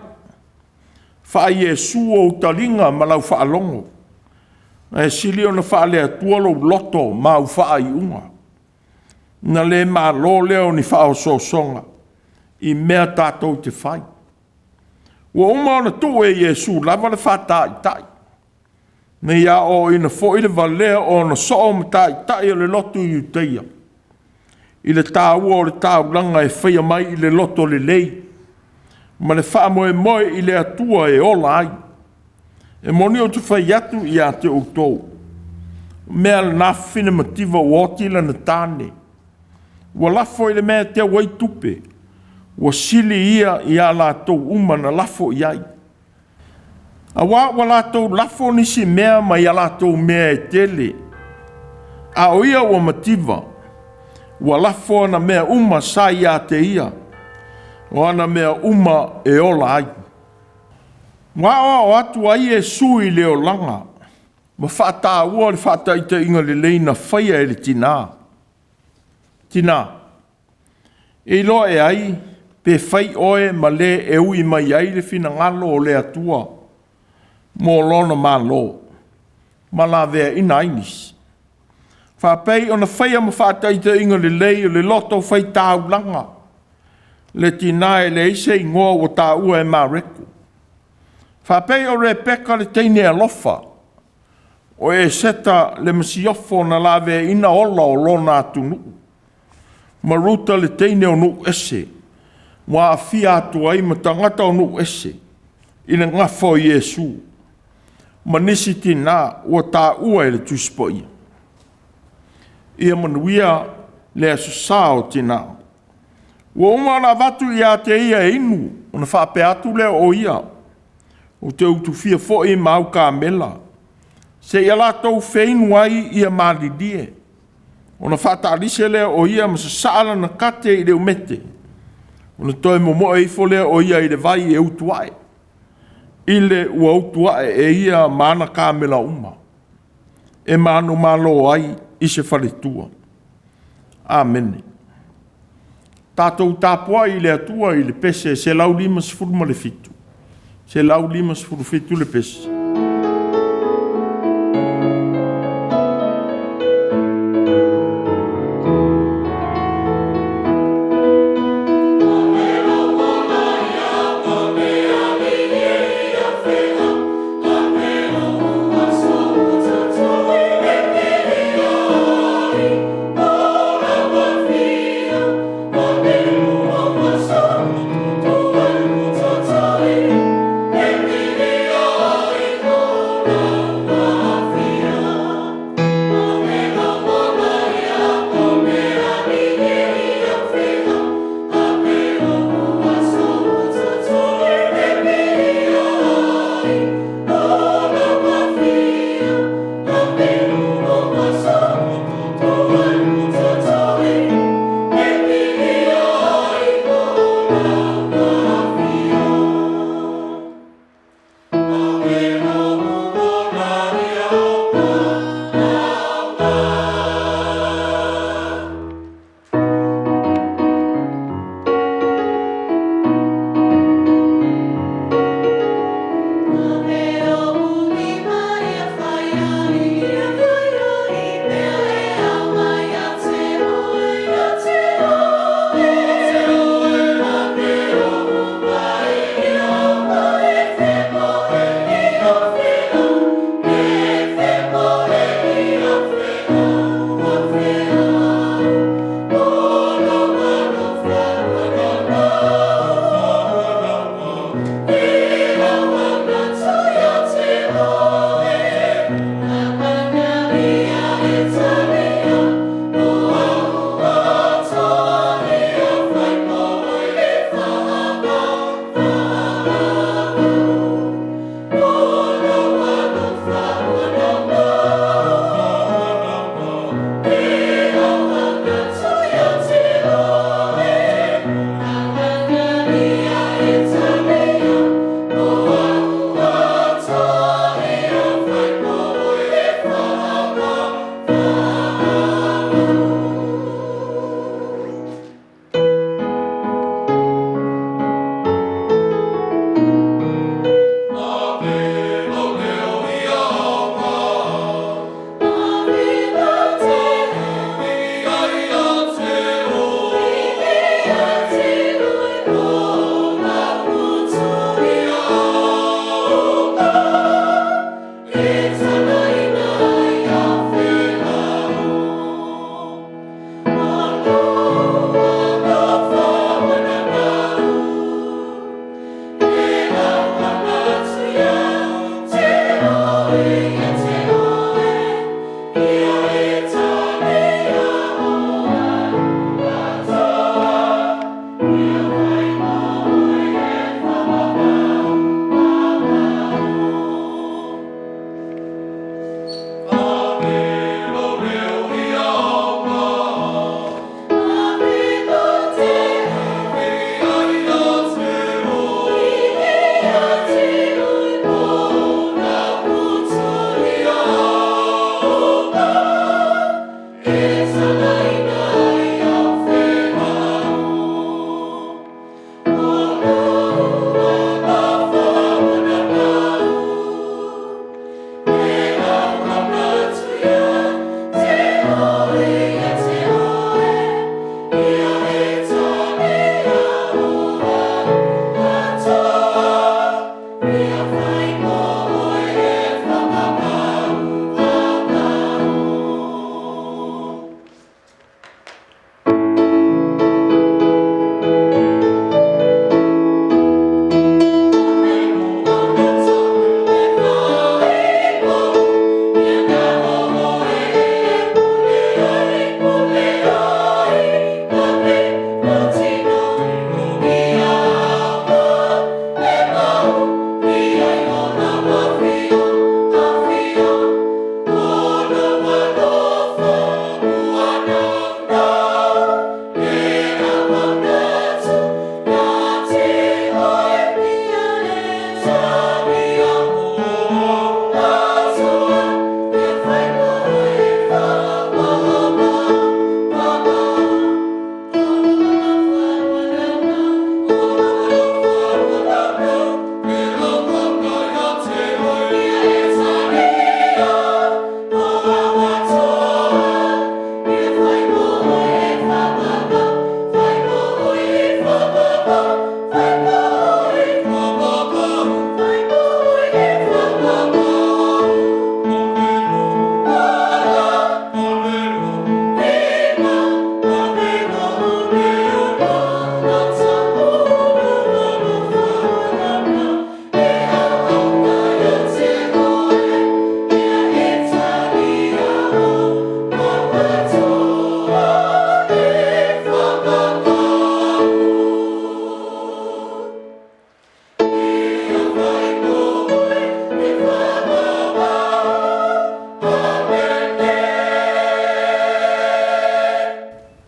faa-Iesu ou taliga ma lau faalogo, ae sili ona faale-Atua lou loto ma au faaiuga. Na le malo lea o ni faaosoosoga i mea tatou te fai. Ua uma ona tuu e Iesu lava le faataitai, na ia aoaoina foi le valea o ona soo ma taitai o le lotu i Iutaia, i le taua o le taulaga e faia mai i le loto lelei, ma le faamoemoe i le Atua e ola ai. E moni ou te fai atu ia te outou, o mea lena fafine mativa ua oti lana tane, ua lafo i le mea e teu ai tupe, ua sili ia ia latou uma na lafo i ai. Aua ua latou lafo nisi mea mai a latou mea e tele, a o ia ua mativa, ua lafo ana mea uma sa ia te ia, o ana mea uma e ola ai. Ua aoao atu ai Iesu i le olaga. ma faataua le faataitaiga lelei na faia e le tinā. Tinā, e iloa e ai pe fai oe ma le e ui mai ai le finagalo o le Atua mo lona Malo ma laveaina ai nisi? Faapei ona faia ma faataitaiga lelei o le loto faitaulaga le tinā e leai se igoa ua taua e Mareko. Faapei o Rebeka le teine alofa, o Eseta le masiofo na laveaina ola o lona atunuu, ma Ruta le teine o nuu ese, ua aafia atu ai ma tagata o nuu ese i le gafa o Iesu, ma nisi tinā ua taua e le Tusi Paia. Ia manuia le Aso Sa o Tina. Ua uma ona avatu ia te ia e inu, ona faapea atu lea o ia, ou te utufia foi ma au kamela, seia latou feinu ai ia malilie. Ona faataalise lea o ia ma sasaa lana kate i le umete, ona toe momoe ifo lea o ia i le vai e utu ae, i le ua utu ae e ia ma ana kamela uma, e manumalo ai i se faletua. Amene. Tatou tapuai i le Atua i le pese 157, 157 le pese.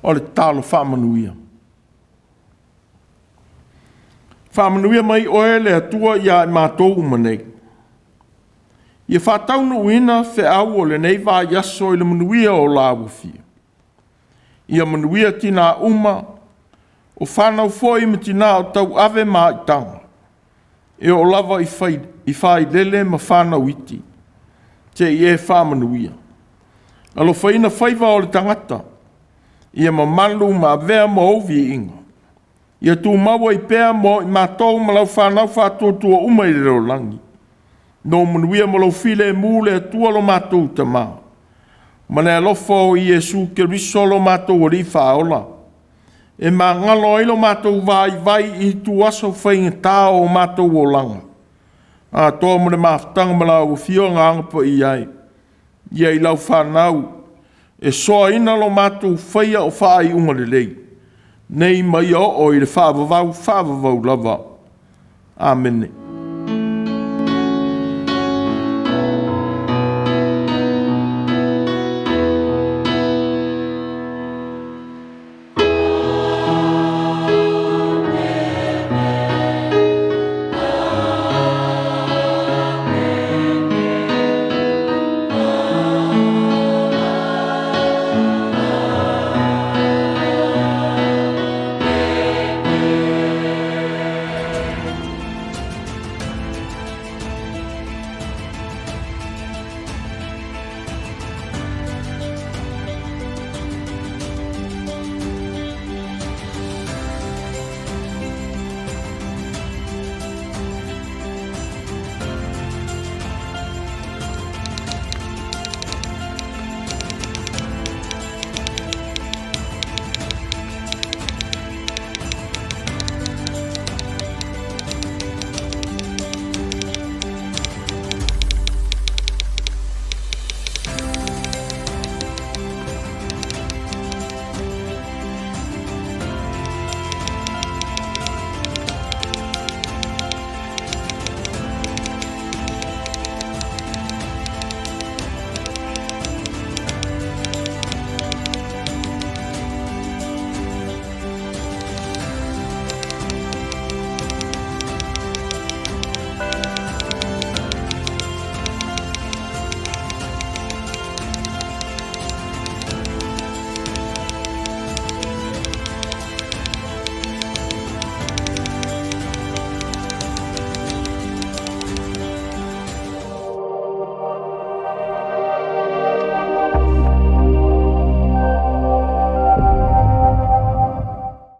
O le tatalo faamanuia. Faamanuia mai oe le Atua ia i matou uma nei. Ia faataunuuina feau o lenei vaiaso i le manuia o la ua fia. Ia manuia tina uma, o fanau foi ma tina o tauave ma aitaga, e oo lava i failele ma fanau iti, se i e faamanuia. Alofaina faiva o le tagata, ia mamalu ma avea ma ou viiga. Ia tumau ai pea mo i matou ma lau fanau faatuatua uma i le lalolagi. No manuia ma lou filemu le Atua lo matou Tama, ma le alofa o Iesu Keriso lo matou Alii Faaola, e magalo ai lo matou vaivai i ituaso faigata o matou olaga, atoa ma le mafutaga ma lau Afioga Aga Paia e, ia i lau fanau, e soaina lo matou faia o faaiuga lelei, nei ma ia oo i le faavavau faavavau lava. Amene.